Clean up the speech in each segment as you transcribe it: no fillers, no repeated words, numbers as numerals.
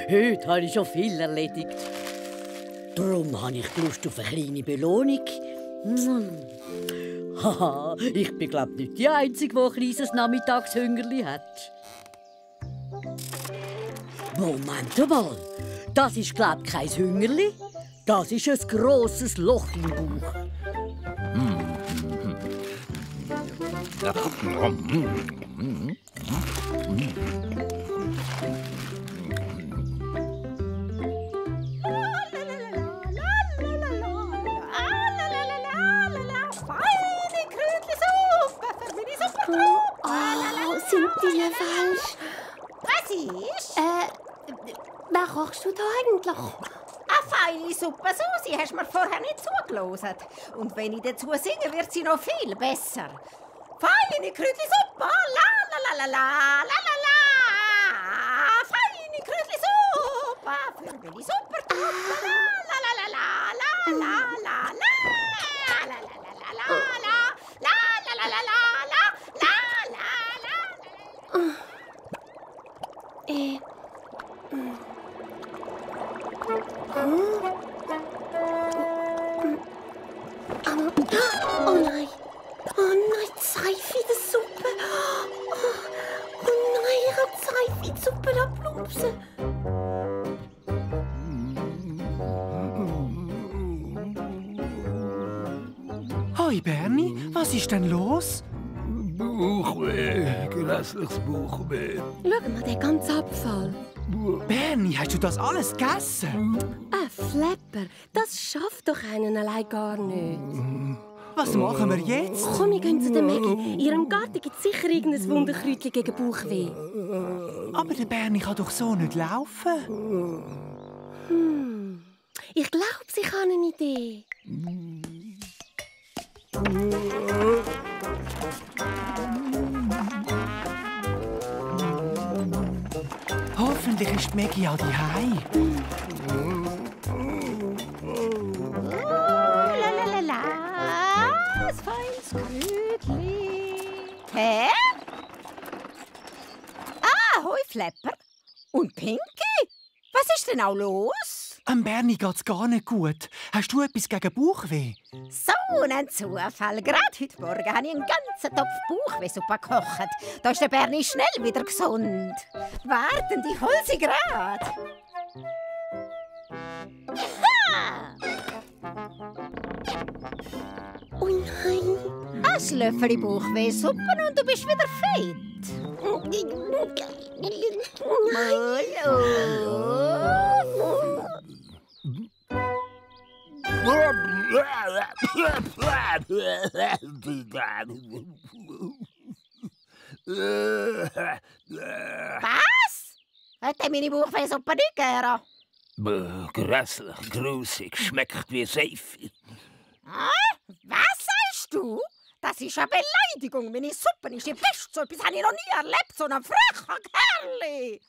Heute habe ich schon viel erledigt. Darum habe ich Lust auf eine kleine Belohnung. Haha, ich bin, glaube ich, nicht die Einzige, die ein kleines Nachmittagshüngerli hat. Moment mal, das ist, glaube ich, kein Hüngerli. Das ist ein grosses Loch im Bauch. Sind die falsch? Was ist? Was kochst du da eigentlich? Eine feine Suppe Susi, hast du mir vorher nicht zugelassen. Und wenn ich dazu singe, wird sie noch viel besser. Feine Kräutersuppe, la la la la la la la la. Feine Kräutersuppe, für meine Supertruppe, la la la la la la la la la la la la la la la la la la. Oh nein! Oh nein, Seife in der Suppe! Oh nein, ich habe Seife in die Suppe plumpsen. Hoi Bernie, was ist denn los? Bauchweh, grässliches Bauchweh. Schau mal, der ganze Abfall. Bernie, hast du das alles gegessen? Ein Flepper, das schafft doch einen allein gar nicht. Was machen wir jetzt? Komm, wir gehen zu der Maggie. In ihrem Garten gibt es sicher irgendein Wunderkräutchen gegen Bauchweh. Aber der Bernie kann doch so nicht laufen. Ich glaube, sie kann eine Idee. Hoffentlich ist Maggie auch daheim. Lalalala, ein feines Kräutchen. Hä? Ah, hoi Flepper. Und Pinky? Was ist denn auch los? Am Bernie geht's gar nicht gut. Hast du etwas gegen Bauchweh? So ein Zufall. Gerade heute Morgen habe ich einen ganzen Topf Bauchwehsuppe gekocht. Da ist der Bernie schnell wieder gesund. Warten, ich hol sie grad. Oh nein! Ein Löffel Bauchwehsuppe und du bist wieder fit. Was? Hat er meine Bauchwehsuppe nicht gern? Grässlich, grusig, schmeckt wie Seife. Was sagst du? Das ist eine Beleidigung. Meine Suppe ist die beste. So etwas habe ich noch nie erlebt. So ein frecher Kerl.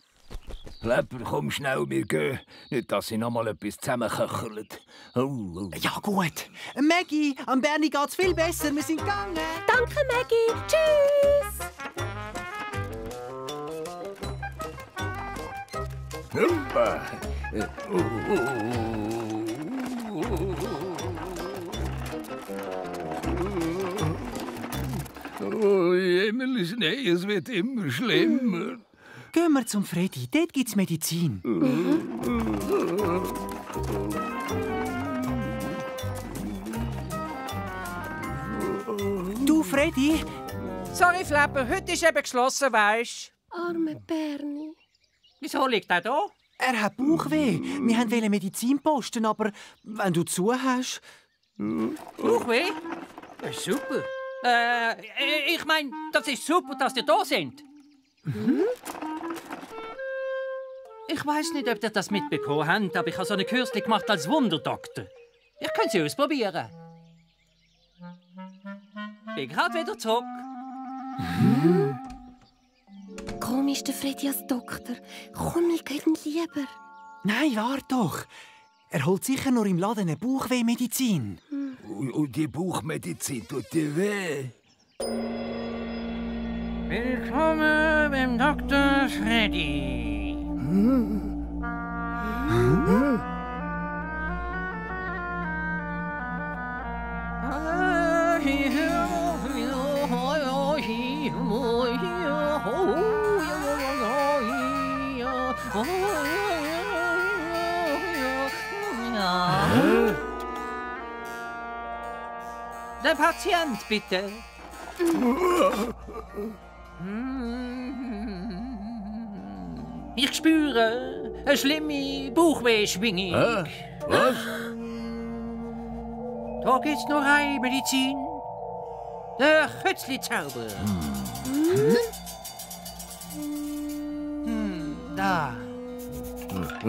Flepper, komm schnell, wir gehen. Nicht, dass sie noch mal etwas zusammenköchelt. Oh. Ja gut. Maggie, am Bernie geht's viel besser. Wir sind gegangen. Danke, Maggie. Tschüss. Oh, Emily, nein, es wird immer schlimmer. Gehen wir zum Freddy. Dort gibt's Medizin. Du, Freddy? Sorry, Flepper, heute ist eben geschlossen, weisst. Arme Bernie. Wieso liegt er da? Er hat Bauchweh. Wir wollten Medizin posten, aber wenn du zu hast... Bauchweh? Das ist super. Ich meine, das ist super, dass ihr da sind. Ich weiß nicht, ob ihr das mitbekommen habt, aber ich habe so eine Kurs gemacht als Wunderdoktor. Ich könnte sie ausprobieren. Bin gerade wieder zurück. Komisch, der Freddy als Doktor. Komm, wir gehen lieber. Nein, warte doch. Er holt sicher nur im Laden eine Bauchwehmedizin. Und die Bauchmedizin tut dir weh. Willkommen beim Dr. Freddy. Der Patient, bitte. Ich spüre eine schlimme Bauchwehschwingung. Was? Da gibt's noch eine Medizin. Der Kötzli-Zauber. Da. Tut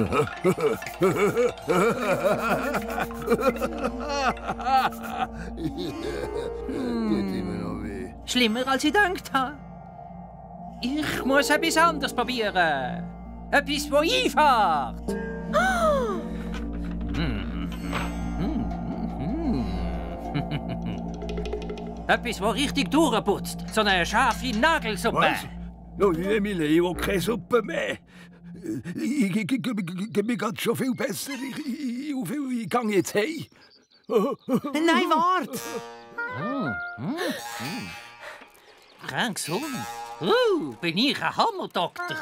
immer noch weh. Schlimmer als ich gedacht habe. Ich muss etwas anderes probieren. Etwas, das einfährt. Etwas, das richtig durchputzt. So eine scharfe Nagelsuppe. Was? No, Emile, ich will keine Suppe mehr. Mir geht schon viel besser. Ich gehe jetzt heim. Nein, wart! Rein gesund. Bin ich ein Hammerdoktor.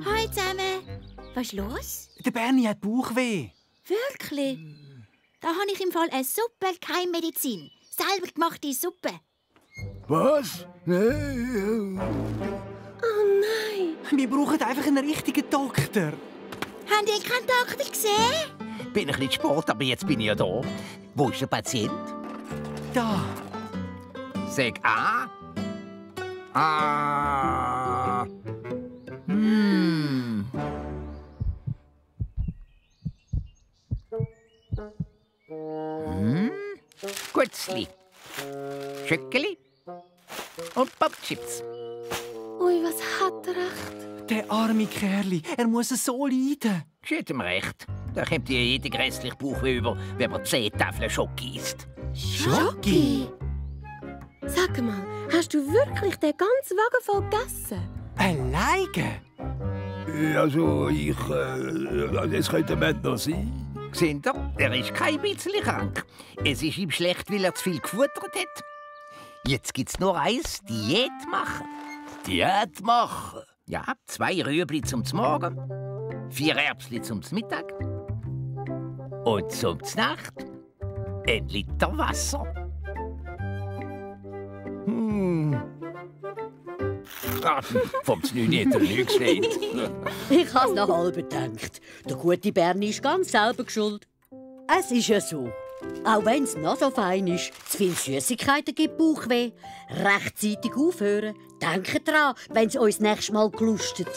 Hi zusammen. Was ist los? Der Bernie hat Bauchweh. Wirklich? Da habe ich im Fall eine Suppe, keine Medizin. Selber gemachte Suppe. Was? Wir brauchen einfach einen richtigen Doktor. Habt ihr keinen Doktor gesehen? Bin ein bisschen spät, aber jetzt bin ich ja da. Wo ist der Patient? Da. Sag A. A. Gutzli. Schöckeli. Und Popchips. Ui, was hat er recht? Der arme Kerli, er muss so leiden. Geschieht ihm recht. Da kommt ja jede grässliche Bauchweh über, wenn man 10 Tafeln Schoki isst. Schoki? Sag mal, hast du wirklich den ganzen Wagen voll gegessen? Alleine? Also, es könnte noch sein. Seht ihr, er ist kein bisschen krank. Es ist ihm schlecht, weil er zu viel gefuttert hat. Jetzt gibt's nur eins, Diät machen. Diät machen? Ja, 2 Rüebli zum Morgen, 4 Erbsli zum Mittag und zum Nacht 1 Liter Wasser. Vom Znüni hat er nichts gesagt. Ich habe es nach halb gedacht. Der gute Bernie ist ganz selber schuld. Es ist ja so. Auch wenn es noch so fein ist, zu viele Süßigkeiten gibt Bauchweh. Rechtzeitig aufhören. Denkt dran, wenn es uns nächstes Mal gelustet.